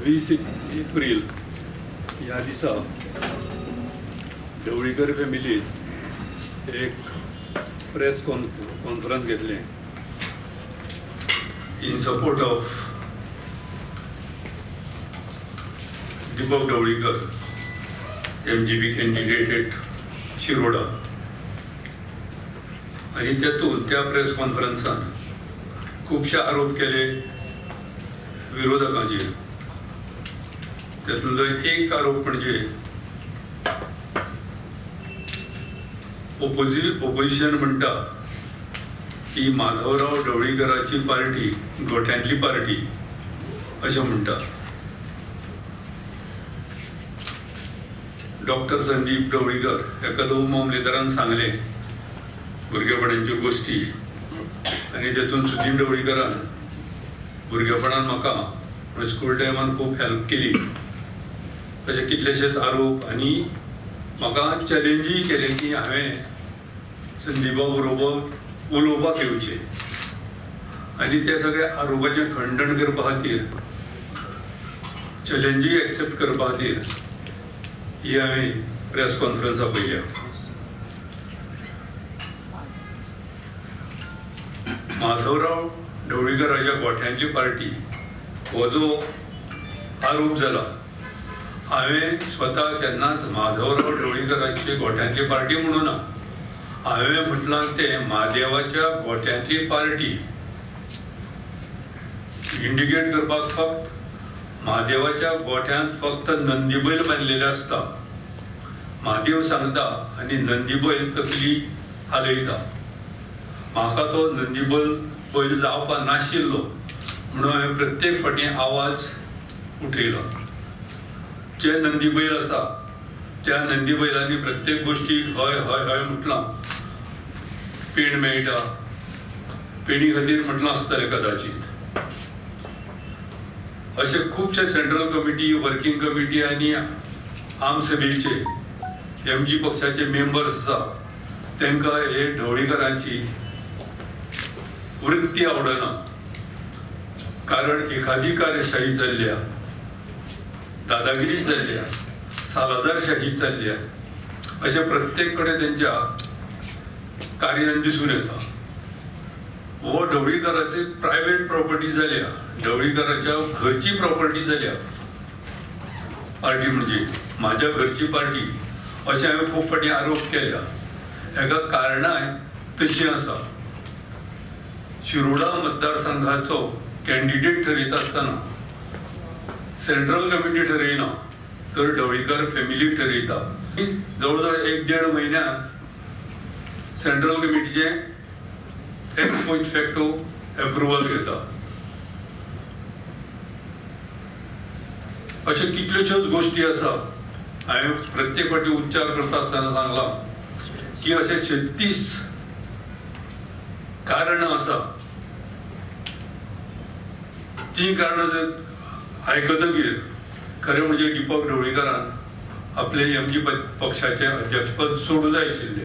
20 एप्रील ह्या दिसा ढवळीकर फॅमिलीन एक प्रेस कॉन्फरन्स घेतलें in support of Deepak Dhavalikar, MGP candidate at Shiroda. आनी तेतून त्या प्रेस कॉन्फरन्सान खुबशे आरोप केले विरोधकांचेर. तातूंतलो एक आरोप म्हणजे ओपोजिशन म्हणटा की माधवराव ढवळीकराची पार्टी गोठ्यांतली पार्टी अशें म्हणटा. डॉक्टर संदीप ढवळीकर हेका लोक मामलेदारान सांगलें भुरगेपणाच्यो गोश्टी आनी तेतून सुदीप ढवळीकरान भुरगेपणान म्हाका स्कूल टायमान खूब हेल्प केली अशे कितलेशेच आरोप आनी म्हाका चॅलेंजूय केलें की हांवें संदीपा बरोबर उलोवपाक येवचें आनी ते सगळे आरोपाचें खंडण करपा खातीर चॅलेंजूय एक्सेप्ट करपा खातीर ही हांवें प्रेस कॉन्फरन्स आपयल्या. माधवराव ढवळीकराच्या गोठ्यांतली पार्टी हो जो आरोप जाला, हांवें स्वता केन्नाच माधवराव ढवळीकराची गोठ्यांतली पार्टी म्हणूं ना. हांवें म्हटलां तें म्हादेवाच्या गोठ्यांतली पार्टी इंडिकेट करपाक फक्त म्हादेवाच्या गोठ्यांत फक्त नंदीबैल बांदलेले आसता. म्हादेव सांगता आनी नंदीबैल तकली हालयता. म्हाका तो नंदीबैल बैल जावपा नाशिल्लो म्हणून हांवें प्रत्येक फावटी आवाज उठयलो. जे नंदीबैल आसा त्या नंदीबैलांनी प्रत्येक गोश्टीक हय हय हय म्हटलां. पेण मेळटा, पेणी खातीर म्हटलां आसतलें कदाचीत. अशे खुबशे सेंट्रल कमिटी, वर्किंग कमिटी आनी आमसभेचे एमजी पक्षाचे मेंबर्स आसा तांकां हे ढवळीकरांची वृत्ती आवडना. कारण एखादी कार्यशाही चल्ल्या, दादागिरी चल्ल्या, सालादारशाही चल्ल्या अशें प्रत्येक कडेन तेंच्या कार्यान दिसून येता. हो ढवळीकराची प्रायवेट प्रॉपर्टी जाल्या, ढवळीकराच्या घरची प्रॉपर्टी जाल्या पार्टी म्हणजे म्हाज्या घरची पार्टी अशें हांवें खूब फावटी आरोप केल्या. हेका कारणांय तशीं आसा. शिरोडा मतदारसंघाचो कॅन्डिडेट ठरयता आसतना सेंट्रल कमिटी ठरयना तर ढवळीकर फॅमिली ठरयता. जवळ जवळ 1-1.5 म्हयन्यान सेंट्रल कमिटीचें एक्स पोस्ट फॅक्टो एप्रुवल घेता. अश्यो कितल्योश्योच गोश्टी आसा. हांवें प्रत्येक फावटी उच्चार करता आसतना सांगलां की अशे 36 कारणां आसा. तीं कारणां जर आयकतकीर खरें म्हणजे दीपक ढवळीकरान आपलें एमजी पक्षाचें अध्यक्षपद सोडूं जाय आशिल्लें.